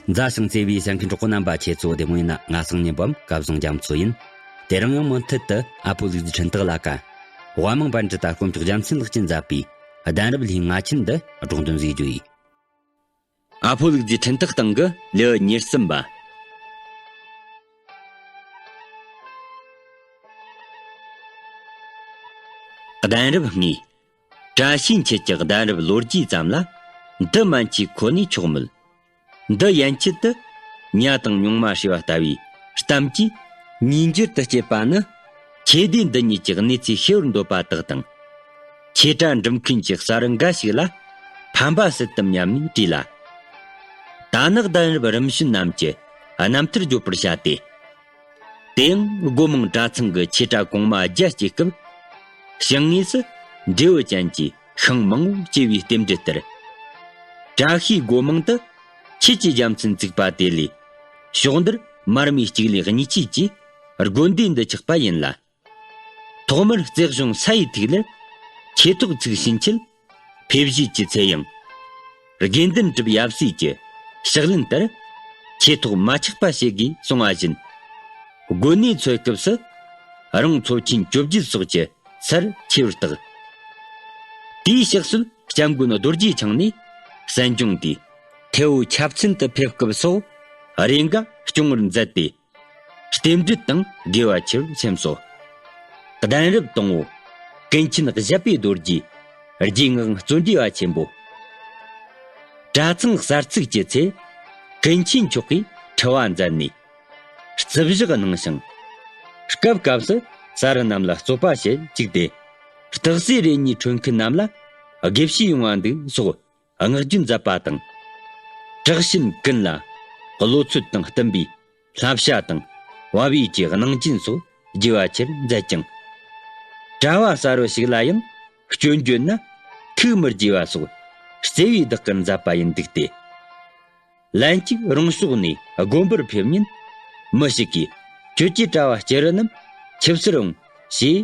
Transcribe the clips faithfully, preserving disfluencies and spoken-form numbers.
མཛའ་ཞིང་བརྩེ་བའི་གསན་མཁན་གྲོགས་པོ་རྣམ་པ། ཁྱེད་ཚོ་བདེ་མོ་ཡིན་ན། ང་སང་ཉིན་བམ་སྐལ་བཟང་རྒྱ་མཚོ་ཡིན། དེ་རིང་ཡང་མུ་མཐུད་དུ་ཨ་ཕོ་ལུག་རྫི་འཕྲིན་སྟེགས་ལ་ཀ། དབའ་མང་པཎ་ཌི་ཏ་དཀོན་མཆོག་རྒྱལ་མཚན་ལགས་ཀྱིས་མཛད་པའི་གདན་རབས་ལྷའི་ང་ཆེན་འདི་སྒྲོག་འདོན་ཟིག་རྒྱུ་ཡིན། ཨ་ཕོ་ལུག་རྫི་འཕྲིན་སྟེགས་སྟེང་གི་ལེའུ་ཉེར་གསུམ་པ། གདན་རབས་ལྔའི། བཀྲ་ཤིས་འཁྱིལ་གྱི་གདན་རབས་ལོ་རྒྱུས་ཙམ་ལ། འདི་མན་ཆད་ཁོ་ནས་ཆོག་མོད། འདི་ཡན་ཆད་དུ་ཉ་དང་ཉུང་མ་ཧྲི་བ་ལྟ་བུའི་གཏམ་གྱིས་ཉིས་འགྱུར་དུ་སྐྱེས་པ་ནི། ཁྱེད་སྡེ་འདི་ཉིད་ཀྱི་གནས་ཚུལ་ཤེས་པར་འདོད་པ་དག་དང་། ཁྱེད་དྲ་འགྲིམ་མཁན་གྱི་གསར་འགའ་ཞིག་ལ་ཕན་པ་སྲིད་དམ་སྙམ་ནས་བྲིས་ལ། ད་ནི་གདན་རབས་རིམ་བྱོན་རྣམས་ཀྱི་རྣམ་ཐར་བརྗོད་པར་བྱ་སྟེ། དེ་ཡང་སྒོ་མང་གྲྭ་ཚང་གི་ཁྱེད་དྲ་གོང་མ་རྒྱལ་གྱི་སྐབས། ཞིང་ངོས་སུ་འབྲས་བུ་ཅན་གྱི་ཤིང་མང་པོ་སྐྱེས་པའི་རྟེན་འབྲེལ་ལྟར། བཀྲ་ཤིས་སྒོ་མང་དུ་ཁྱེད་ཀྱི་རྒྱལ་མཚན་བཙུགས་པ་དེ་ལས། ཕྱོགས་འདིར་མར་མེ་གཅིག་ལས་གཉིས་སྐྱེས་ཀྱི་དགོན་སྡེ་འདི་ཆགས་པ་ཡིན་ལ། ཐོག་མར་རྩེ་གཞུང་ས་ཡི་ཐིག་ལེར་ཁྱེད་ཐོག་ཚུགས་ཕྱིན་ཆད་ཕེབས་བཞུད་ཀྱི་ཚེ་ཡང་། དགེ་འདུན་གྲུབ་ཡབ་སྲས་ཀྱི་ཕྱག་ལེན་ལྟར་ཁྱེད་ཐོག་མ་ཆག་པ་བྱེད་དགོས་གསུང་བ་བཞིན། དགོན་གནས་འཚོལ་སྐབས་སུ་རང་ཚོ་ཆེན་བཅོ་བརྒྱད་སོགས་ཀྱི་སར་ཁྱེར་བར་བརྟག། དེའི་ཕྱག་སྲོལ་སྐྱབས་མགོན་རྡོ་རྗེ་འཆང་ནས་གསན་སྦྱོང་དུས། ཐེ་བོ་ཆབ་ཚན་དུ་ཕེབས་སྐབས་སོགས་རེ་འགའ་སྐྱོང་བར་མཛད་དེ། རྟེན་འབྲེལ་དང་དགེ་བ་ཆེ་བར་སེམས་སོ། གདན་རབས་དང་པོ། ཀུན་མཁྱེན་བཞད་པའི་རྡོ་རྗེའི་རྗེས་མངགས་བརྩོན་འགྲུས་པ་ཆེན་པོ། གྲྭ་ཚང་གསར་ཚུགས་ཀྱི་ཚེ། ཀུན་མཁྱེན་མཆོག་གིས་ཁྲི་བ་མཛད་ནས། རྩིབ་ཞག་གནང་ཞིང་། སྐབས་སྐབས་སུ་ས་རུ་རྣམས་ལ་རྩོད་པ་བྱེད་བཅུག་སྟེ། སྟག་སེ་རེ་གཉིས་འཕྲོད་མཁན་རྣམས་ལ་དགེ་བཤེས་ཡོང་བ་འདུག་སོགས། བསྔགས་བརྗོད་མཛད་པ་དང་། དྲག་ཞན་ཀུན་ལ་བློ་ཚོད་དང་བསྟུན་པའི་བསླབ་བྱ་དང་བབ་ཡིག་གི་གནང་སྦྱིན་སོགས་རྒྱས་པ་ཆེར་མཛད་ཅིང་། གྲྭ་བ་གསར་བུ་ཞིག་ལ་ཡང་སྐྱོན་བརྗོད་ན་ཐུགས་མི་དགྱེས་པ་སོགས་བརྩེ་བས་བདག་གིར་མཛད་པ་ཡིན་འདུག་སྟེ། ལན་གཅིག་རོང་ཕྱོགས་ནས་དགོན་པར་ཕེབས་ཉིན། མི་ཞིག་གིས་ཁྱོད་ཀྱི་གྲྭ་བ་སྐྱེ་རུ་རྣམས་ཆིབས་སར་འོང་ཞེས་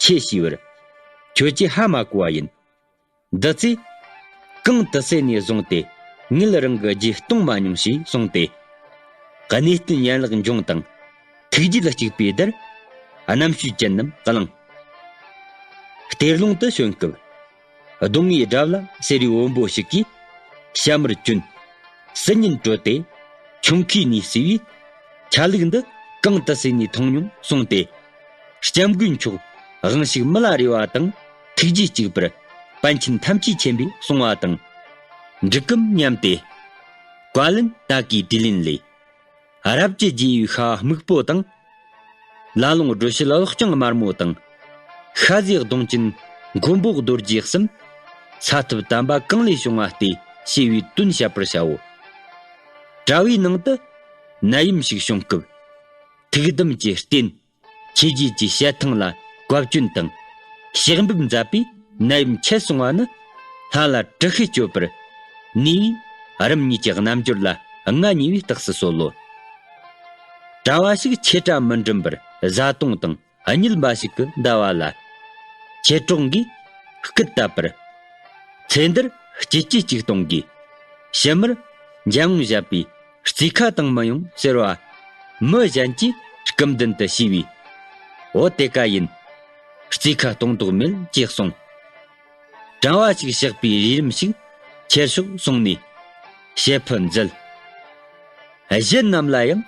ཆེ་ཞུས་པར། ཁྱོད་ཀྱིས་ཧ་མ་གོ་བ་ཡིན། འདི་ཚེ་གངས་ཏི་སེ་ནས་བཟུང་སྟེ་ངེད་རང་གི་རྗེས་གཏོང་མ་མྱོང་ཞེས་གསུངས་ཏེ། གནས་བརྟན་ཡན་ལག་འབྱུང་དང་ཐུགས་རྒྱུད་གཅིག་པའི་བརྡར་རྣམ་ཤེས་ཅན་རྣམས་བླངས། གཏེར་ལུང་དུ་བྱོན་སྐབས་གདོང་ངའི་དགྲ་བླ་སེ་རའི་བོན་པོ་ཞིག་གིས་ཞྭ་དམར་གྱོན། སྲིན་ཉིན་བྲོས་ཏེ་ཁྱུང་ཁའི་ནས་བསུས་པས། ཆ་ལུགས་འདི་གངས་ཏི་སེ་ནས་མཐོང་མྱོང་གསུངས་ཏེ། སྐྱབས་མགོན་མཆོག་དབང་ཕྱུག་མི་ལ་རས་པ་དང་ཐུགས་རྗེ་གཅིག་པར་པཎ་ཆེན་ཐམས་ཅད་མཁྱེན་པས་གསུང་བ་དང་། འགྲིག་གམ་སྙམ་སྟེ། བཀའ་ལན་ད་གའི་དྲིས་ལན་ལས། རབ་ཀྱི་རྗེ་ཡི་ཤྭ་སྨུག་པོ་དང་། ལ་ལུང་སྒྲོ་ཕྱི་ལ་གློག་རྐྱང་དམར་མོ་དང་། ཤ་ཟའི་གདོང་ཅན་མགོན་པོ་རྡོ་རྗེ་གསུམ། ས་ཐོབ་དམ་པ་གང་ལས་བྱུང་བ་སྟེ་ཞེས་པའི་དོན་བཤད་པར་བྱའོ། གྲྭ་བའི་ནང་དུ་ནད་ཡམས་ཤིག་བྱུང་སྐབས། ཐུགས་དམ་གྱི་རྟེན་ཆོས་རྗེ་གི་ཞལ་ཐང་ལ་བཀའ་བཀྱོན་དང་ཕྱག་འབུལ་མཛད་པས་ནད་ཡམས་ཆད་སོང་བ་ནི། ལྷ་ལ་དྲག་ཤུལ་བསྐྱོད་པར་ནུས་པས་རིམ་གཉིས་ཀྱི་རྣལ་འབྱོར་ལ་མངའ་བརྙེས་པའི་རྟགས་སུ་གསོལ་ལོ། གྲྭ་བ་ཞིག་ཆོས་གྲྭ་མི་འགྲིམ་པར་བཟའ་བཏུང་དང་གཉིད་འབའ་ཞིག་གི་ཟླ་བ་ལ། ཆོས་གྲོགས་འགས་སྐུལ་བཏབ་པར། ཚེ་འདིར་སྐྱིད་ཀྱིས་ཅིག་གཏོང་དགོས། ཕྱི་མར་འཇམ་ངོ་བཞད་པའི་རྩིས་ཁ་དང་མི་ཡོང་ཟེར་བ། མི་གཞན་གྱིས་སྐུ་མདུན་དུ་ཞུས་པས། འོ་དེ་ཀ་ཡིན། རྩིས་ཁ་གཏོང་དོགས་མེད་ཅེས་གསུངས། གྲྭ་བ་ཞིག་གཤེགས་པའི་རིས་རིམ་ཞིག་ཁྱེར་ཤོག་གསུངས་ནས་ཞལ་ཕུ་མཛད། གཞན་རྣམས་ལ་ཡང་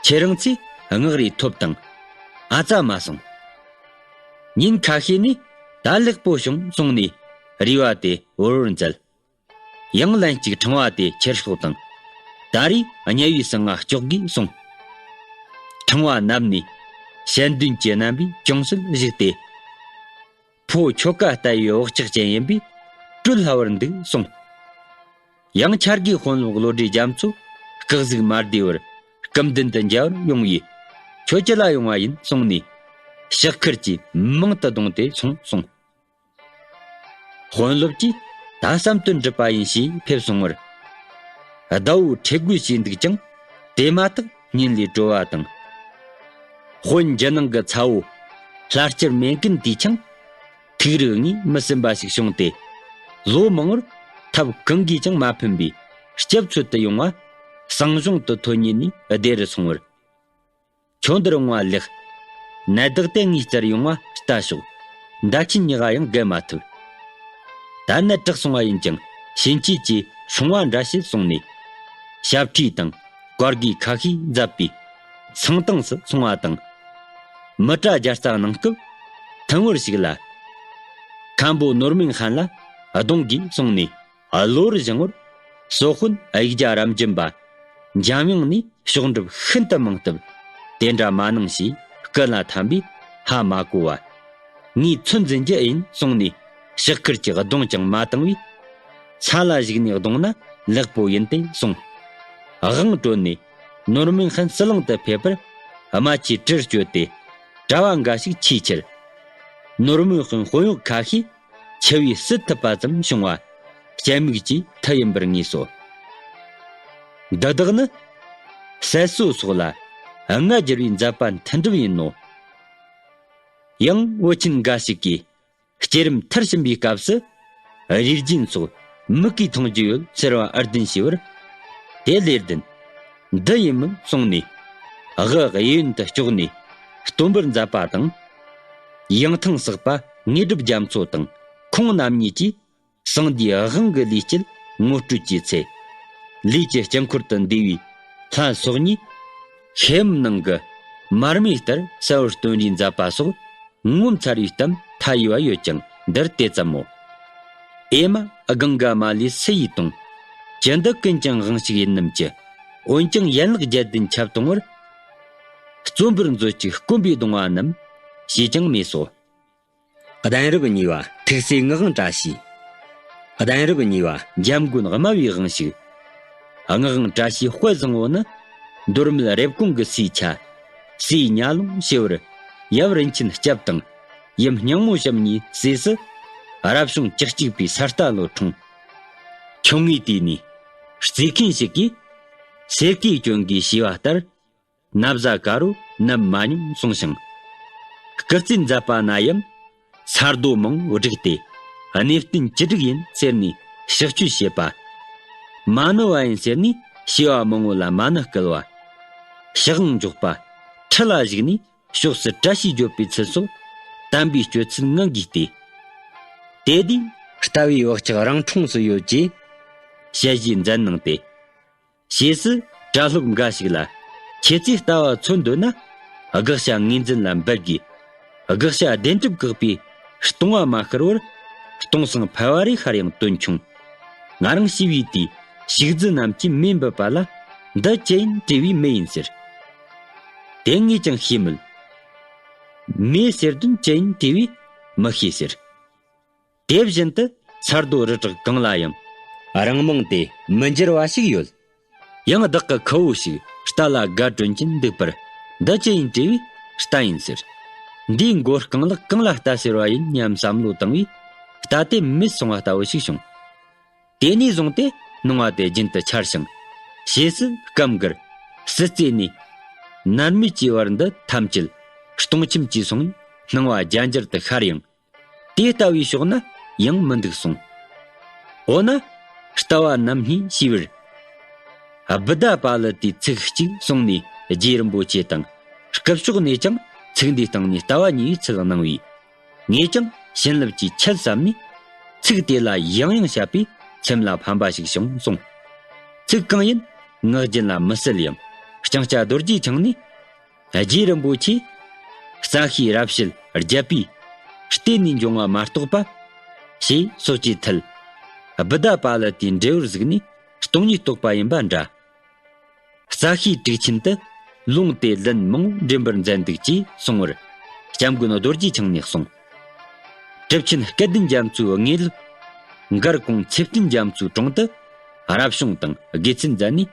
ཁྱེད་རང་ཚོས་སྔགས་རེ་ཐོབ་དང་ཨ་ཙ་མ་གསུངས། ཉིན་ཁ་ཤས་ནས་ད་ལེགས་པོ་བྱུང་གསུངས་ནས་རུས་པ་དེ་འོར་འོར་མཛད། ཡང་ལན་གཅིག་ཕྲེང་བ་དེ་ཁྱེར་ཤོག་དང་། ད་རེས་དམྱལ་བའི་གསང་སྔགས་སྐྱོག་གིས་གསུངས། ཕྲེང་བ་བསྣམས་ནས་ཞལ་འདོན་གྱི་རྣམ་པས་ཅུང་ཟད་བཞུགས་ཏེ། ཕོ་ཁྱོ་ག་ལྟ་བུའི་བག་ཆགས་ཅན་ཡིན་པས་སྤྲོད་སླ་བར་འདུག་གསུངས། ཡང་འཆར་དགུའི་དཔོན་སློབ་བློ་གྲོས་རྒྱ་མཚོ་སྐུ་གཟུགས་མ་བདེ་བར་སྐུ་མདུན་དུ་མཇལ་བར་ཡོང་བས། ཁྱོད་ཅི་ལ་ཡོང་བ་ཡིན་གསུངས་ནས་ཕྱག་ཁར་གྱིས་མང་དུ་བརྡུངས་ཏེ་སོང་གསུངས། དཔོན་སློབ་ཀྱིས་ད་བསམ་དོན་འགྲུབ་པ་ཡིན་ཞེས་ཕེབས་སོང་བར། ཟླ་བོ་ཁྲེལ་དགོད་བྱས་འདུག་ཀྱང་དེ་མ་ཐག་ཉིན་ལས་གྲོལ་བ་དང་། དཔོན་རྒྱུ་ནང་གི་ཚ་བོ་ལྷ་སྐྱིད་མེ་འགན་དུས་ཆང་ཐུགས་རིག་ངེས་མི་ཟིན་པ་ཞིག་བྱུང་སྟེ། ལོ་མང་བོར་ཐབས་གང་གིས་ཀྱང་མ་ཕན་པའི་སྐྱབས་འཚོལ་དུ་ཡོང་བ། ཟངས་གཞོང་དུ་ཐོན་ཉིད་ནས་བདེ་རུ་སོང་བར། ཁྱོད་འདིར་འོང་བ་ལེགས། ནད་བདག་དེ་ངའི་རྩར་ཡོང་བ་ལྟ་ཞོག། མདའ་ཆེན་ཉི་ཤུ་ཡང་བརྒལ་མ་ཐུབ། ད་ནད་དྲག་སོང་བ་ཡིན་ཀྱང་ཕྱིན་ཆད་ཀྱིས་སྲུང་བ་འདྲ་བྱེད་གསུངས་ནས། ཞབས་ཁྲིས་དང་བཀའ་བརྒྱུད་ཁ་ཤས་མཛད་པས་ཚང་ཏང་སུ་སོང་བ་དང་། མི་ཏྲ་རྒྱལ་རྩ་གནང་སྐབས་ཐུན་བོར་ཞིག་ལ། མཁན་པོ་ནོར་མིན་ཧན་ལ་གདོང་གིས་སོང་ནས། གློ་བུར་བཞེངས་བར་སོག་དཔོན་ཡིག་བརྒྱ་རབ་འབྱམས་པ་འཇམ་དབྱངས་ནས་ཕྱོགས་འགྲུབ་ཤིན་ཏུ་མང་སྟབས། དེ་འདྲ་མ་གནང་ཞེས་སྐུ་ལ་འཐམས་པས་ཧ་མ་གོ་བ། ངས་ཚོད་འཛིན་རྒྱུ་ཡིན་གསུངས་ནས་ཕྱག་ཁུར་གྱི་གདོང་ཀྱང་མ་བཏང་བས། ས་ལ་བཞུགས་ནས་གདོང་ན་ལེགས་པོ་ཡིན་ཏེ་གསུངས། དབང་གྲོལ་ནས་ནོར་མིན་ཧན་ཟི་ལིང་དུ་ཕེབས་པར། རྨ་ཆུའི་གྲུར་བསྐྱོད་དེ། གྲྭ་བ་འགའ་ཞིག་ཆེས་ཆེར། ནོར་མིན་ཧན་དཔོན་གཡོག་ཁ་ཤས། འཆི་བས་སྲིད་ཐུབ་པ་ཙམ་བྱུང་བ། དཔྱད་མིག་ཅིག་མཐུ་ཡིན་པར་ངེས་སོ། འདི་དག་ནི། ཟས་གསོ་སོགས་ལ་རྔ་སྦྱར་བའི་མཛད་པ་མཐུན་གྲུབ་ཡིན་ནོ། ཡང་བོད་ཆེན་འགའ་ཞིག་གིས་བསྐྱེད་རིམ་མཐར་ཕྱིན་པའི་སྐབས་སུ་རིལ་རྒྱན་སོགས་མིག་གིས་མཐོང་རྒྱུ་ཡོད་ཟེར་བ་ཨར་བདུན་ཞུས་པར། དེ་ལས་བདུན། འདི་ཡིན་མོད་གསུངས་ནས་དབུ་གཡས་གཡོན་དུ་ཕྱོགས་ནས་སྟོན་པར་མཛད་པ་དང་། ཡང་ཐང་བསགས་པ་དངོས་གྲུབ་རྒྱ་མཚོ་དང་ཁོང་རྣམ་གཉིས་ཀྱིས། སངས་རྒྱས་དབང་གི་ལུས་དཀྱིལ་ངོ་སྤྲོད་ཀྱི་ཚེ། ལུས་ཀྱི་དཀྱིལ་འཁོར་དུ་འདུས་པའི་ལྷ་ཚོགས་གཉིས། ཤེལ་བུམ་ནང་གི་མར་མེ་ལྟར་གསལ་བར་སྟོན་རིས་མཛད་པ་སོགས་ངོ་མཚར་བའི་གཏམ་མཐའ་ཡས་པ་ཡོད་ཀྱང་འདིར་དེ་ཙམ་མོ། ཨེ་མ་གངྒཱ་མ་ལའི་སུ་ཡིས་གཏོང་། ཅི་འདི་ཀུན་ཀྱང་དབང་ཕྱུག་ཡིན་ནམ་ཅི། འོན་ཀྱང་ཡན་ལག་བརྒྱད་ལྡན་ཁྱབ་གཏོང་བར། བརྩོན་པར་མཛོད་ཅིག་སྐོམ་པས་གདུང་བ་རྣམས། ཞེས་ཀྱང་སྨྲས་སོ། གདན་རབས་གཉིས་པ་ཐུགས་སྲས་ངག་དབང་བཀྲ་ཤིས། གདན་རབས་གཉིས་པ་འཇམ་མགོན་སྨྲ་བའི་དབང་ཕྱུག། ངག་དབང་བཀྲ་ཤིས་དཔལ་བཟང་པོ་ནི། མདོ་སྨད་རེབ་གོང་གི་སའི་ཆ། སའི་ཉ་ལུང་ཞེས་པར། ཡབ་རིན་ཆེན་སྐྱབས་དང་། ཡུམ་སྙིང་མོ་བྱམས་གཉིས་སྲས་སུ། རབ་བྱུང་བཅུ་གཅིག་པའི་ས་རྟ་ལོ་འཁྲུངས། ཁྱུང་ངེའི་དུས་ནས། རྩིས་མཁན་ཞིག་གིས། སེར་སྐྱའི་སྐྱོན་གྱིས་ཞུས་པ་ལྟར། ན་བཟའ་དཀར་པོ་ནམ་མ་མྱོང་གསུངས་ཤིང་། སྐུ་རྩེད་མཛད་པ་ན་ཡང་ས་རྡོ་མང་པོ་བསྒྲིགས་ཏེ་གནས་བརྟན་བཅུ་དྲུག་ཡིན་ཟེར་ནས་ཕྱག་མཆོད་བྱེད་པ། མ་ཎི་བ་ཡིན་ཟེར་ནས་བྱེ་བ་མང་པོ་ལ་མ་ཎི་བསྐུལ་བ། ཕྱག་དབང་འཇོག་པ། ཁྲི་ལ་བཞུགས་ནས་ཕྱོགས་སུ་བཀྲ་ཤིས་བརྗོད་པའི་ཚུལ་སོགས་དམ་པའི་སྤྱོད་ཚུལ་ངང་གིས་ཏེ། དེ་དུས་ལྟ་བའི་བག་ཆགས་རང་འཁྲུངས་སུ་ཡོད་ཅེས་ཞལ་བཞེས་མཛད་གནང་སྟེ། ཞེས་སུ་གྲྭ་སློབ་འགའ་ཞིག་ལ། ཁྱེད་ཚོས་ལྟ་བ་མཚོན་འདོད་ན། དགག་བྱ་ངོས་འཛིན་ལ་འབད་དགོས། དགག་བྱ་བདེན་གྲུབ་བཀག་པས་སྟོང་བ་མ་ཤར་བར། སྟོང་སང་ཕལ་བ་རེ་ཤར་ཡང་དོན་ཆུང་། ང་རང་ཤི་བའི་དུས་ཕྱུགས་རྫི་རྣམས་ཀྱིས་མེ་འབུད་པ་ལ། འདི་ཅི་ཡིན་དྲིས་པས་མེ་ཡིན་ཟེར། དེ་ངས་ཀྱང་ཤེས་མོད། མེ་ཟེར་དོན་ཅི་ཡིན་དྲིས་པས་མི་ཤེས་ཟེར། དེ་བཞིན་དུ་ས་རྡོ་རི་བྲག་གང་ལ་ཡང་། རང་མིང་དེ་མི་འགྱུར་བ་ཞིག་ཡོད། ཡང་བདག་གི་ཁུ་བོ་ཞིག་རྟ་ལ་དགའ་དྲོན་གྱིན་འདུག་པར། འདི་ཅི་ཡིན་དྲིས་པས་རྟ་ཡིན་ཟེར། འདིའི་མགོ་རྐང་ལག་གང་ལ་རྟ་ཟེར་བ་ཡིན་སྙམ་བསམ་བློ་བཏང་བས་རྟ་དེ་མེད་སོང་བ་ལྟ་བུ་ཞིག་བྱུང་། དེ་ནས་བཟུང་སྟེ་སྣང་བ་དེ་རྒྱུན་དུ་འཆར་ཞིང་། ཞེས་སུ་སྐབས་འགར་སྲིད་རྩེ་ནས་མནར་མེད་ཀྱི་བར་འདི་ཐམས་ཅད་སྟོང་ཁྱིམ་གྱིས་སོང་། སྣང་བ་རྒྱ་འགྱུར་དུ་ཤར་ཡང་། དེ་ལྟ་བུའི་ཕྱོགས་ན་ཡང་མི་འདུག་གསུངས། འོ་ན་ལྟ་བ་རྣམ་གཉིས་ཞེས་པར། བུདྡྷ་པཱ་ལི་ཏའི་ཚིག་གཅིག་གསུངས་ནས་རྗེ་རིན་པོ་ཆེ་དང་སྐུ་ཕྱོགས་ནས་ཀྱང་ཚིག་འདིའི་སྟེང་ནས་ལྟ་བ་གཉིས་པའི་ཚུལ་གནང་བས། ངས་ཀྱང་བྱིན་རླབས་ཀྱི་ཆད་བསམ་ནས་ཚིག་དེ་ལ་ཡང་ཡང་བཤད་པས་སེམས་ལ་ཕན་པ་ཞིག་བྱུང་གསུངས། ཚིག་གང་ཡིན་ངག་རྒྱུན་ལ་མི་གསལ་ཡང་ལྕང་སྐྱ་རྡོ་རྗེ་འཆང་ནས། རྗེ་རིན་པོ་ཆེ། རྩ་ཤེས་རབ་བྱེད་བརྒྱད་པའི་རྟེན་ནས་འབྱུང་བ་མ་གཏོགས་པ། ཞེས་སོགས་ཀྱི་མཐུ། བུདྡྷ་པཱ་ལི་ཏའི་འབྲས་བུར་གཟིགས་ནས་སྟོང་ཉིད་རྟོགས་པ་ཡིན་པ་འདྲ། རྩ་ཤེས་དྲུག་ཆེན་དུ་ལུང་དེ་ལན་མང་པོ་འདྲེན་པར་མཛད་འདུག་ཅེས་གསུང་བར་སྐྱབས་མགོན་རྡོ་རྗེ་འཆང་ནས་གསུངས། གྲུབ་ཆེན་སྐལ་ལྡན་རྒྱ་མཚོའི་དངོས་སློབ། མགར་གོང་ཚེ་བརྟན་རྒྱ་མཚོའི་དྲུང་དུ་རབ་བྱུང་དང་དགེ་ཚུལ་མཛད་ནས།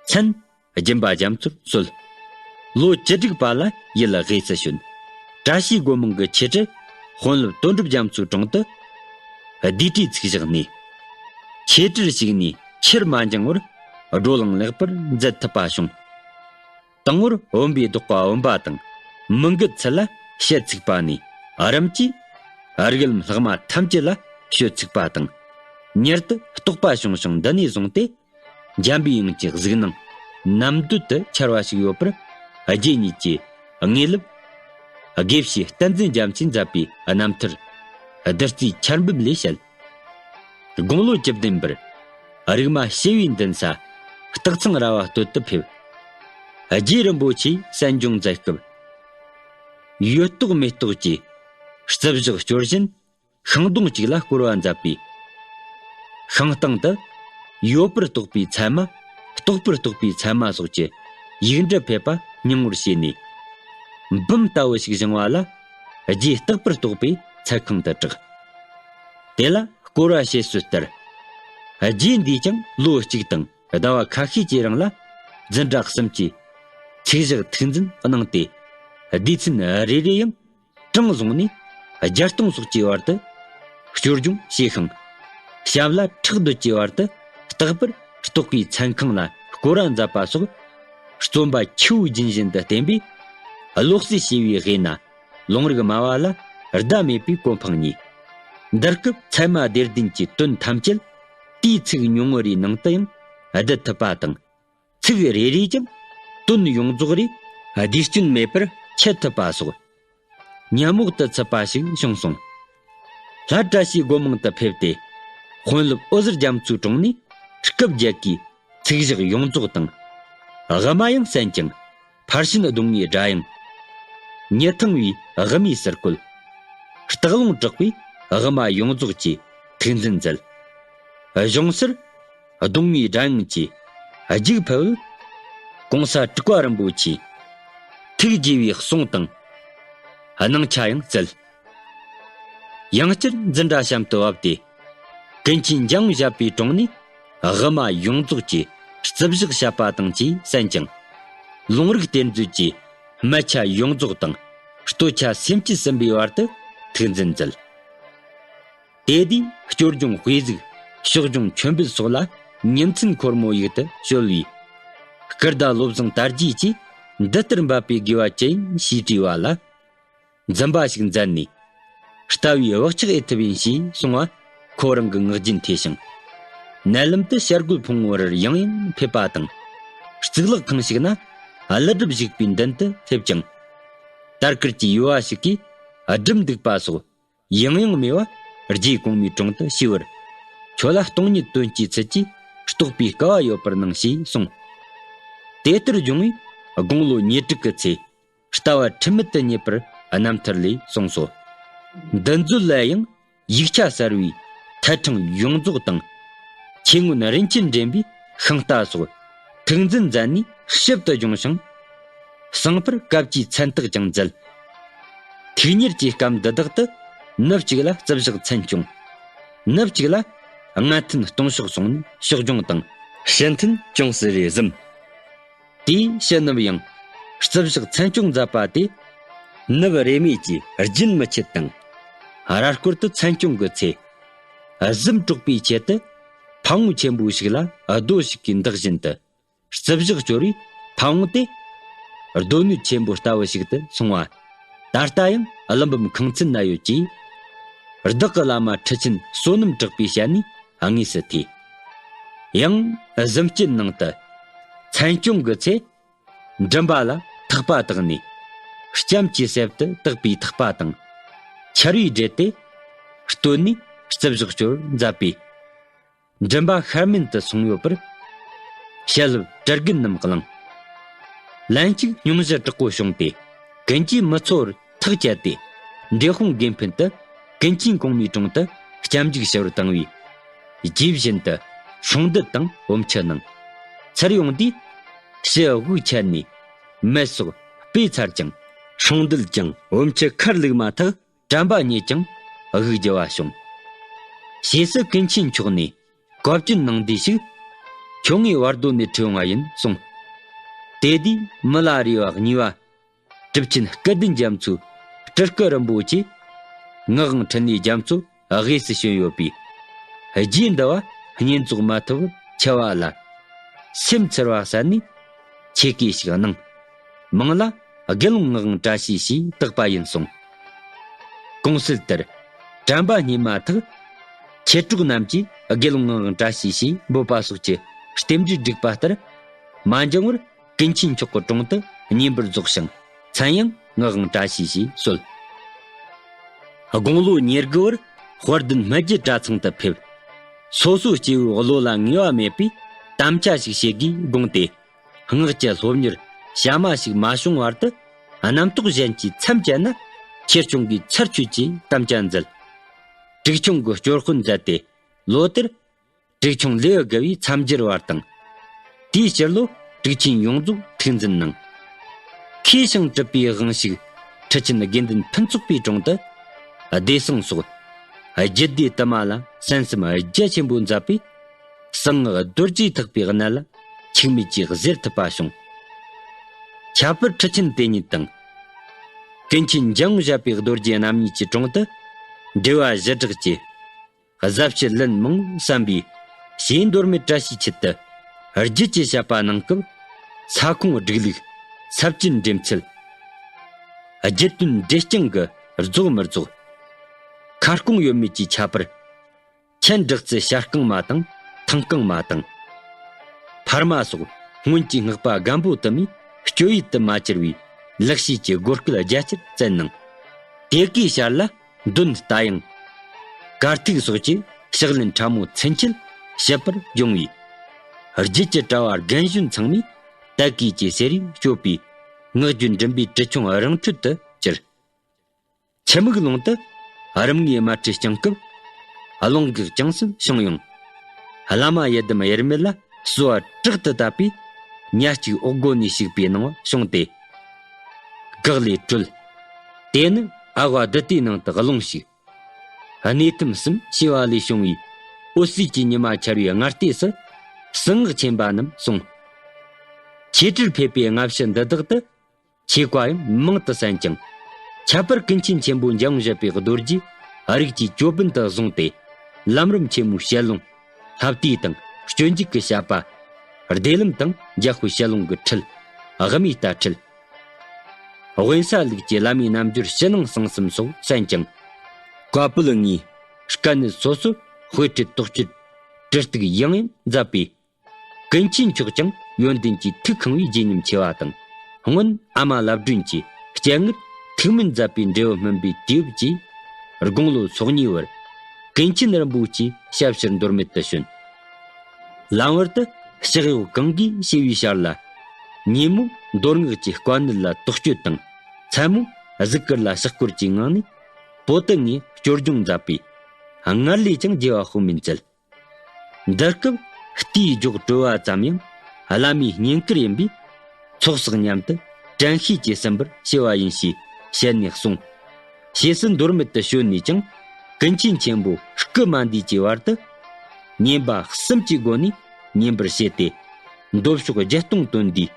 མཚན། སྦྱིན་པ་རྒྱ་མཚོར་གསོལ། ལོ་བཅུ་དྲུག་པ་ལ་ཡུལ་དབུས་སུ་བྱོན། བཀྲ་ཤིས་སྒོ་མང་གི་ཆོས་ཁྲིར་དཔོན་སློབ་དོན་གྲུབ་རྒྱ་མཚོའི་དྲུང་དུ་བསྡུས་གྲྭའི་ཚིག་བཞག་ནས། ཆོས་ཁྲིར་ཞུགས་ནས་ཆེར་མ་འགྱངས་པར་བགྲོ་གླེང་ལེགས་པར་མཛད་ཐུབ་པ་བྱུང་། དང་པོར་བུམ་པའི་བདོག་པ་བུམ་པ་དང་མི་འགུལ་ཚུལ་ལ་ཞལ་ཚིག་པ་ནས་རིམ་གྱིས་རིགས་ལམ་ལྷག་མ་ཐམས་ཅད་ལ་ཞལ་ཚིག་པ་དང་མྱུར་དུ་རྟོགས་པ་བྱུང་ཞིང་འདི་ནས་བཟུང་སྟེ། འཇམ་པའི་དབྱངས་ཀྱི་གཟིགས་སྣང་ནམ་འདོད་དུ་འཆར་བ་ཞིག་ཡོད་པར། རྗེ་ཉིད་ཀྱི་དངོས་སློབ་དགེ་བཤེས་བསྟན་འཛིན་རྒྱ་མཚོས་མཛད་པའི་རྣམ་ཐར་བདུད་རྩིའི་ཆར་འབེབས་ལས་བཤད། དགུང་ལོ་བཅུ་བདུན་པར་རིག་མ་ཞི་བའི་འདུན་ས་སྟག་ཚང་ར་བ་སྟོད་དུ་ཕེབས། རྗེ་རིན་པོ་ཆེས་གསན་སྦྱོང་མཛད་སྐབས། ཡོད་རྟོགས་མེད་རྟོགས་ཀྱི་རྩིབས་བཞག་སྐྱོར་བཞིན་ཤིང་སྡོང་གཅིག་ལ་བསྐོར་བ་མཛད་པས། ཤིང་སྟེང་དུ་ཡོད་པར་རྟོགས་པའི་ཚད་མ། རྟོགས་པར་རྟོགས་པའི་ཚད་མ་སོགས་ཀྱི་ཡིག་འབྲུ་ཕེབས་པ་སྙིང་བོར་བྱས་ནས། འབུམ་ལྟ་བུ་ཞིག་བཞེངས་པ་ལ། རྗེས་རྟག་པར་རྟོགས་པའི་ཚད་ཁང་དུ་གྲགས། དེ་ལ་བསྐོར་བ་བྱེད་སྲོལ་ལྟར། རྗེ་འདིས་ཀྱང་ལོ་གཅིག་དང་ཟླ་བ་ཁ་ཤས་ཀྱི་རིང་ལ་འཛིན་གྲྭ་གསུམ་གྱི་ཚིག་བཞག་ཐུགས་འཛིན་གནང་སྟེ། སྡེ་ཚན་རེ་རེ་ཡང་གྲངས་བཟུང་ནས་བརྒྱད་སྟོང་སོགས་ཀྱི་བར་དུ་སྐྱོར་སྦྱོང་བྱས་ཤིང་། ཞབས་ལ་ཁྲག་འདོད་ཀྱི་བར་དུ་རྟག་པར་རྟོགས་པའི་མཚན་ཁང་ལ་བསྐོར་བ་མཛད་པ་སོགས། རྩོམ་པ་ཆུ་བོའི་རྒྱུན་བཞིན་དུ་བསྟན་པས། བློ་གསལ་ཞི་བའི་དབུས་ན་ལུང་རིགས་སྨྲ་བ་ལ་ཟླ་མེད་པའི་གོ་འཕང་བརྙེས། འདི་སྐབས་ཚད་མ་སྡེ་བདུན་གྱི་དོན་ཐམས་ཅད་དེའི་ཚིག་ཉུང་ངུ་རེའི་ནང་དུ་ཡང་བསྡུ་ཐུབ་པ་དང་། ཚིག་རེ་རེས་ཀྱང་དོན་ཡོངས་རྫོགས་རེ་བསྡུས་སྐྱོན་མེད་པར་འཆད་ཐུབ་པ་སོགས། ཉམས་རྨོག་ཏུ་ཚུད་པ་ཞིག་བྱུང་སོང་། ལྷ་བཀྲ་ཤིས་སྒོ་མང་དུ་ཕེབས་ཏེ། དཔོན་སློབ་འོད་ཟེར་རྒྱ་མཚོའི་དྲུང་ནས་སྐབས་བརྒྱད་ཀྱི་ཚིག་བཞག་ཡོངས་རྫོགས་དང་། དབུ་མ་ཡང་གསན་ཅིང་། ཕར་ཕྱིན་སྡོམ་ལྔའི་སྒྲ་དབྱངས། ཉི་ཐང་བའི་དབུ་མའི་ཟུར་བཀོད། སྟག་ལུང་གྲགས་པའི་དབུ་མ་ཡོངས་རྫོགས་ཀྱི་ཐུགས་འཛིན་མཛད། གཞུང་སར་སྡོམ་ལྔའི་སྒྲ་དབྱངས་ཀྱི་རྒྱུགས་ཕུལ། གོང་ས་དྲུག་པ་རིན་པོ་ཆེའི་ཐུགས་དགྱེས་པའི་གསུང་དང་། སྣང་ཆ་ཡང་སྩལ། ཡང་བསྐྱར་འཛིན་གྲྭ་གཤམ་དུ་བབས་ཏེ། ཀུན་མཁྱེན་འཇམ་དབྱངས་བཞད་པའི་དྲུང་ནས་དབུ་མ་ཡོངས་རྫོགས་ཀྱི་རྩིབས་བཞག་བཤད་པ་དང་བཅས་གསན་ཅིང་། ལུང་རིགས་གཏེར་མཛོད་ཀྱི་སྨད་ཆ་ཡོངས་རྫོགས་དང་སྟོད་ཆ་སེམས་བསྐྱེད་ཟིན་པའི་བར་དུ་ཐུགས་འཛིན་མཛད། དེ་དུས་སྐྱོར་སྦྱོང་དཔེ་གཟིགས། ཕྱོགས་སྦྱོང་མཆོད་འབུལ་སོགས་ལ་ཉིན་མཚན་འཁོར་མོ་ཡུག་ཏུ་གསོལ་བས། སྐུ་ཟླ་བློ་བཟང་དར་རྒྱས་ཀྱིས་འདི་ལྟར་འབད་པའི་དགེ་བ་ཅི་ཡིན་ཞེས་དྲིས་པ་ལ། འཛུམ་པ་ཞིག་མཛད་ནས། ལྟ་བའི་བག་ཆགས་ཨེ་ཐུབ་ཡིན་ཞེས་གསུང་བ་ཁོ་རང་གི་ངག་རྒྱུན་ཐོས་ཤིང་། མནལ་ལམ་དུ་བྱ་རྒོད་ཕུང་པོ་རུ་ཡང་ཡང་ཕེབས་པ་དང་། གཙུག་ལག་ཁང་ཞིག་ན་ཀླུ་སྒྲུབ་བཞུགས་པའི་མདུན་དུ་སླེབས་ཀྱང་། དར་དཀར་གྱི་ཡུ་བ་ཞིག་གིས་སྒྲུབ་འདུག་པ་སོགས་ཡང་ཡང་སྨྲས་པ། རྗེ་གོང་མའི་དྲུང་དུ་ཞུས་པར། ཁྱོད་ལ་སྟོང་ཉིད་དོན་གྱི་ཚུལ་གྱིས་རྟོགས་པའི་སྐལ་བ་ཡོད་པར་སྣང་ཞེས་གསུངས། དེ་ལྟར་བྱུང་བས་དགུང་ལོ་ཉེར་དྲུག་གི་ཚེ། ལྟ་བ་འཁྲུལ་མེད་དུ་རྙེད་པར་རྣམ་ཐར་ལས་གསུངས་སོ། འདི་མཛོད་ལ་ཡང་ཡིག་ཆ་གསར་བའི་ཐད་འཕྲེང་ཡོངས་རྫོགས་དང་། ཆོས་མངོན་རིན་ཆེན་འདྲེན་པའི་ཤིང་རྟ་སོགས་ཐུགས་འཛིན་མཛད་ནས་ཞིབ་ཏུ་སྦྱོང་ཞིང་། གསང་ཕུར་བཀའ་བཅུའི་མཚན་རྟགས་ཀྱང་མཛད། ཐུགས་གཉེར་གྱི་སྐབས་འདི་དག་ཏུ་ནུབ་གཅིག་ལ་རྩིབས་བཞག་མཚན་སྐྱོང་། ནུབ་གཅིག་ལ་སྔ་འཐེན་སྟོང་ཕྱོགས་སོང་ནས་ཕྱོགས་སྦྱོང་དང་ཕྱི་འཐེན་ཅུང་ཟད་རེ་གཟིམ། དེའི་ཕྱི་ནུབ་ཡང་རྩིབས་བཞག་མཚན་སྐྱོང་མཛད་པ་དེ། ནུབ་རེ་མེད་ཀྱི་རྒྱུན་མི་ཆད་དང་། ར་སྐོར་དུ་མཚན་སྐྱོང་གི་ཚེ། གཟིམ་དཀྲོག་པའི་ཆེད་དུ་ཕ་བོང་ཆེན་པོ་ཞིག་ལ་རྡོ་ཞིག་གིས་འདེགས་བཞིན་དུ། རྩིབས་བཞག་སྐྱོར་བའི་ཕ་བོང་དེ། རྡོ་སྣོད་ཆེན་པོ་ལྟ་བུ་ཞིག་ཏུ་སོང་བ། ད་ལྟ་ཡང་ཀླུ་འབུམ་ཁང་ཚན་ན་ཡོད་ཀྱིས། བདག་གི་བླ་མ་ཁྲི་ཆེན་བསོད་ནམས་གྲགས་པའི་ཞལ་ནས་དངོས་སུ་ཐོས། ཡང་གཟིམ་དཀྱིལ་ནང་དུ་མཚན་སྐྱོང་གི་ཚེ། མགྲིན་པ་ལ་ཐག་པ་བཏགས་ནས་ལྕམ་གྱི་གསེབ་ཏུ་བཏགས་པའི་ཐག་པ་དང་ཆར་པས་སྦྲེལ་ཏེ་བཏོན་ནས་རྩིབས་བཞག་སྐྱོར་མཛད་པས། མགྲིན་པ་ཤར་མན་དུ་སོང་ཡོད་པར། ཞལ་སློབ་གྲི་རྒན་རྣམས་གླེང་། ལན་གཅིག་སྙུང་གཞི་དྲག་པོ་བྱུང་སྟེ་ཀུན་གྱིས་མི་ཚོར་བར་ཐག་བཅད་དེ། འབྲས་སྤུངས་དགེ་འཕེན་དུ་ཀུན་མཁྱེན་གོང་མའི་དྲུང་དུ་སྐྱབས་འཇུག་ཞུ་བར་བཏང་བས། རྗེས་བཞིན་དུ་སྲུང་འདུལ་དང་འོ་མཆོད་གནང་། ཚུར་ཡོང་དུས་ཕྱི་དབུགས་ཆད་ནས་མེ་སོགས་སྤོས་ཚར་ཀྱང་། སྲུང་འདུལ་ཀྱང་འོ་མཆོད་ཁར་བླུགས་མ་ཐག་དྲན་པ་རྙེད་ཀྱང་དབུགས་འགྱུར་བ་བྱུང་། ཞེས་སུ་ཀུན་མཁྱེན་མཆོག་ནས་བཀའ་བཀྱོན་གནང་དུས་ཤིག་ཁྱོད་ངའི་བར་དོ་ནས་ཁྲིད་འོང་བ་ཡིན་གསུངས། དེ་དུས་མི་ལ་རས་པ་གཉིས་པ། གྲུབ་ཆེན་སྐལ་ལྡན་རྒྱ་མཚོའི་སྤྲུལ་སྐུ་རིན་པོ་ཆེ། ངག་དབང་འཕྲིན་ལས་རྒྱ་མཚོ་དབུས་སུ་བྱོན་ཡོད་པས། རྗེ་འདི་བ་བསྙེན་རྫོགས་མ་ཐུབ་པར་འཆི་བ་ལ། སེམས་འཚེར་བ་བསལ་ནས་ཆོས་སྐད་ཞིག་གནང་། མིང་ལ་དགེ་སློང་ངག་དབང་བཀྲ་ཤིས་ཞེས་བཏགས་པ་ཡིན་གསུངས། གོང་གསལ་ལྟར་དྲན་པ་རྙེད་མ་ཐག་མཆེད་གྲོགས་རྣམས་ཀྱིས་དགེ་སློང་ངག་དབང་བཀྲ་ཤིས་ཞེས་འབོད་པ་སོགས་ཀྱི་ རྟེན་འབྲེལ་བསྒྲིགས་པ་ལྟར། མ་འགྱངས་བར་ཀུན་མཁྱེན་མཆོག་གི་དྲུང་དུ་བསྙེན་པར་རྫོགས་ཤིང་། མཚན་ཡང་ངག་དབང་བཀྲ་ཤིས་ཞེས་གསོལ། དགུང་ལོ་ཉེར་དགུ་བར་དཔལ་ལྡན་སྨད་རྒྱུད་གྲྭ་ཚང་དུ་ཕེབས། སོ་སོའི་སྐྱེས་བུའི་བློ་ལ་ངེས་པ་མེད་པས་དམ་བཅའ་ཞིག་བྱེད་དགོས་དགོངས་ཏེ། སྔགས་ཀྱི་སློབ་གཉེར་གཤའ་མ་ཞིག་མ་བྱུང་བར་དུ། རྣམ་རྟོག་གཞན་གྱིས་མཚམས་བཅད་ན། ཁྱེད་སྐྱོང་གིས་ཚར་གཅོད་ཅེས་དམ་བཅའ་མཛད། དྲུག་ཆུང་གི་སྐྱོར་དཔོན་མཛད་དེ། ལོ་དེར། དྲུག་ཆུང་ལེའུ་དགུ་བའི་མཚམས་སྦྱར་བར་དང་། དེའི་ཕྱིར་ལོ་དྲུག་ཆེན་ཡོངས་རྫོགས་ཐུགས་འཛིན་གནང་། མཁས་ཤིང་གྲུབ་པའི་དབང་ཕྱུག་ཁྲི་ཆེན་དགེ་འདུན་ཕུན་ཚོགས་པའི་དྲུང་དུ། བདེ་སྲུང་སོགས། རྒྱུད་སྡེ་དུ་མ་ལ་གསན་བསམ་རྒྱ་ཆེན་པོ་མཛད་པས། གསང་སྔགས་རྡོ་རྗེ་ཐེག་པའི་གནད་ལ་འཆུག་མེད་ཀྱིས་གཟིར་ཐུབ་པ་བྱུང་། ཁྱད་པར་ཁྲི་ཆེན་དེ་ཉིད་དང་། ཀུན་མཁྱེན་འཇམ་དབྱངས་བཞད་པའི་རྡོ་རྗེ་རྣམ་གཉིས་ཀྱི་དྲུང་དུ། འབྲེལ་བ་བཞི་བསྒྲགས་ཀྱི། གཟབ་བྱེད་ལན་མང་བསམ་པའི་ཞེས་མདོ་སྨད་བཀྲ་ཤིས་འཁྱིལ་དུ་རྒྱུད་ཀྱི་བཤད་པ་གནང་སྐབས། ས་ཁོངས་སྒྲིག་ལུགས་ཚབས་ཆེན་འགྲེམས་ཚུལ། རྒྱུད་དོན་འགྲེལ་རྐྱང་གི་རྫོགས་མི་རྫོགས། ཁ་སྐོང་ཡོད་མེད་ཀྱི་ཁྱད་པར། མཆན་བསྒྲགས་ཚུལ་བྱ་རྐང་མ་དང་ཐང་རྐང་མ་དང་། འཕར་མ་སོགས་སྔོན་གྱི་སྔགས་པ་རྒན་པོ་དུ་མས་སྤྱོད་ཡུལ་དུ་མ་གྱུར་པའི་ལེགས་བཤད་ཀྱི་སྒོ་སྐལ་རྒྱ་ཆེར་བསྩལ་གནང་། དེ་གའི་ཞར་ལ། འདོན་རྟ་དབྱངས། གར་ཐིག་སོགས་ཀྱི་ཕྱག་ལེན་ཕྲ་མོ་ཚུན་ཆད་བྱེད་པར་སྦྱོང་བས། རྒྱུད་ཀྱི་གྲྭ་བ་རྒན་གཞོན་ཚང་མས་དད་གུས་ཀྱི་སེར་བས་སྤྱོད་པའི་སྔགས་རྒྱུད་འགྲིམ་པའི་དྲིལ་ཆུང་རང་འཕྲོད་དུ་གྱུར། ཆུ་མིག་ལུང་དུ་རིམ་ལྔའི་དམར་ཁྲིད་བསྐྱངས་སྐབས། རླུང་འགག་ཅུང་ཟད་བྱུང་ཡང་། བླ་མ་ཡི་དམ་དབྱེར་མེད་ལ་གསོལ་བ་དྲག་ཏུ་བཏབ་པས། ཉ་གཅིག་འོག་སྒོ་ནས་ཞུགས་པའི་སྣང་བ་བྱུང་སྟེ། གག་ལས་གྲོལ། དེ་ནི་ཨ་ཝ་བདུད་དེའི་ནང་དུ་ལྷུང་ཞིག་གནས་ཐིམ་གསུམ་ཞེས་པ་ལས་བྱུང་བའི་འོད་ཟེར་གྱི་ཉི་མ་འཆར་བའི་སྔ་ལྟས་སུ། གསང་སྔགས་ཆེན་པ་རྣམས་གསུངས། ཆོས་སྒྲུབ་ཕེབས་པའི་སྔ་ཕྱི་འདི་དག་ཏུ། ཆོས་བཀའ་ཡང་མང་དུ་གསན་ཀྱང་། ཁྱད་པར་ཀུན་མཁྱེན་ཆེན་པོ་འཇམ་དབྱངས་བཞད་པའི་རྡོ་རྗེས་རིགས་ཀྱི་ཅོད་པན་དུ་བཟུང་སྟེ། ལམ་རིམ་ཆེན་མོའི་ཞལ་ལུང་། ལྷ་བསྟོད་དང་སྤྱོད་འཇུག་གི་བཤད་པ། བདེ་ལམ་དང་འཇམ་དཔལ་ཞལ་ལུང་གི་ཁྲིད། དབུ་མའི་ལྟ་ཁྲིད། དབེན་ས་ལུགས་ཀྱི་བླ་མའི་རྣལ་འབྱོར་ཕྱི་ནང་གསང་གསུམ་སོགས་གསན་ཀྱང་། བཀའ་པོད་ལྔའི་དཀའ་གནད་སོ་སོར་དཔེ་ཁྲིད་དོགས་གཅོད་དྲི་གཏུག་ཡང་ཡང་མཛད་པས། ཀུན་མཁྱེན་མཆོག་ཀྱང་ཡོན་ཏན་གྱིས་ཐུགས་ཁེངས་པའི་རྗེ་ཉིད་མཆེ་བ་དང་། སྔོན་ཨ་མ་ལབ་སྒྲོན་གྱི་སྤྱན་སྔར་ཐུགས་སྨོན་མཛད་པའི་འབྲས་བུ་སྨིན་པའི་དུས་བབ་ཀྱིས། དགུང་ལོ་སོ་གཉིས་བར་ཀུན་མཁྱེན་རིན་པོ་ཆེའི་ཞབས་ཕྱིར་མདོ་སྨད་དུ་བྱོན། ལམ་བར་དུ་ཕྱག་གཡོག་གང་དགོས་བྱས་པའི་ཞར་ལ། ཉིན་མོ་མདོ་སྔགས་ཀྱི་དཀའ་གནད་ལ་དོགས་གཅོད་དང་། མཚན་མོ་གཟུགས་སྐར་ལ་ཕྱག་སྐོར་གྱི་ངང་ནས་པོ་ཏི་ལྔའི་སྐྱོར་སྦྱོང་མཛད་པས། སྔར་ལས་ཀྱང་རྒྱས་པ་དཔག་མིན་མཛད། འདི་སྐབས་རྟའི་སྒྱོགས་དཀྲོལ་བ་ཙམ་ཡང་བླ་མའི་བསྙེན་བཀུར་ཡིན་པས། ཚོགས་བསགས་སྙམ་དུ་དྲན་ཤེས་ཀྱིས་ཟིན་པར་བྱས་པ་ཡིན་ཞེས་ཞལ་ནས་གསུངས། ཞེས་སུ་མདོ་སྨད་དུ་བྱོན་ནས་ཀྱང་ཀུན་མཁྱེན་ཆེན་པོ་སྐུ་མ་འདས་ཀྱི་བར་དུ། བསྙེན་པ་གསུམ་གྱི་སྒོ་ནས་བསྙེན་པར་བྱས་ཏེ། མདོ་ཕྱོགས་བརྒྱད་སྟོང་བཏོན་དུས།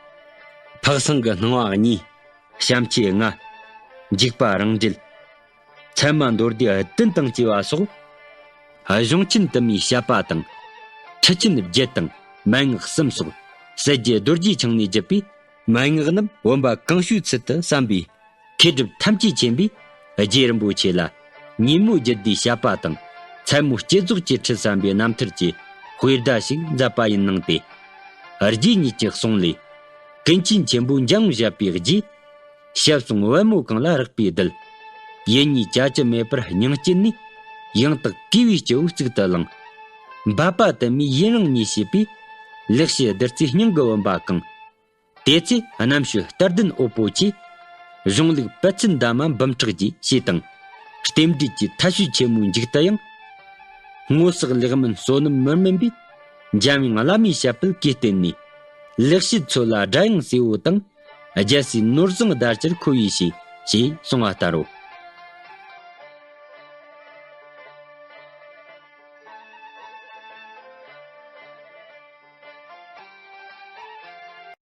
འཕགས་སེང་གི་སྣང་བ་གཉིས། བྱམས་ཆོས་ལྔ། འཇིགས་པ་རང་འགྲེལ། ཚད་མ་མདོ་སྡེ་བདུན་དང་བཅས་པ་སོགས། གཞུང་ཆེན་དུ་མའི་བཤད་པ་དང་། ཁྲིད་ཆེན་བརྒྱད་དང་མན་ངག་གསུམ་སོགས། ཟེར་རྒྱས་རྡོ་རྗེ་འཆང་ནས་བརྒྱུད་པའི་མན་ངག་རྣམས་བུམ་པ་གང་བྱོའི་ཚུལ་དུ་བསམ་པའི་མཁས་གྲུབ་ཐམས་ཅད་མཁྱེན་པས། རྗེ་རིན་པོ་ཆེ་ལ་ཉིན་མོ་རྒྱུད་སྡེའི་བཤད་པ་དང་། མཚན་མོ་བསྐྱེད་རྫོགས་ཀྱི་ཁྲིད་བསམ་པའི་རྣམ་ཐར་གྱི་དཔེ་བརྡ་ཞིག་མཛད་པ་ཡིན་གནང་སྟེ། རྗེ་ཉིད་ཀྱི་གསུང་ལས། ཀུན་མཁྱེན་ཆེན་པོ་འཇམ་དབྱངས་བཞད་པའི་རྗེས། ཞབས་ཟུང་པད་མོ་གང་ལ་རེག་པའི་རྡུལ། ཡིད་གཉིས་བྱ་བྱེད་མེད་པར་སྙིང་བསྐྱེད་ནས། ཡང་དག་གུས་པའི་སྤྱི་བོའི་གཙུག་ཏུ་བླངས། འབད་པ་དུ་མའི་ཡུན་རིང་ཉིད་བྱས་པས། ལེགས་བཤད་བདུད་རྩིའི་སྙིང་གི་བུམ་པ་གང་། དེ་ཚེ་རྣམ་དཔྱོད་རྟ་གདན་འོད་པོ་ཆེ། གཞུང་ལུགས་པཎ་ཆེན་འདབ་མ་འབུམ་ཕྲག་རྒྱས་ཞེས་དང་། རྟེན་འབྲེལ་གྱི་མཐའ་དཔྱོད་ཆེན་མོའི་མཇུག་ཏུ་ཡང་། སྔོ་བསགས་ལེགས་སྨོན་བསོད་ནམས་མི་དམན་པས། འཇམ་དབྱངས་བླ་མའི་ཞབས་པད་ཀྱིས་བརྟེན་ནས། ལེགས་བཤད་ཚོལ་ལ་སྒྲ་དབྱངས་སེར་བོ་དང་། རྒྱལ་སྲས་ནོར་བཟང་ཟླ་ལྕེར་མཁོ་བའི་ཞེས། ཞེས་གསུངས་པ་ལྟར་རོ།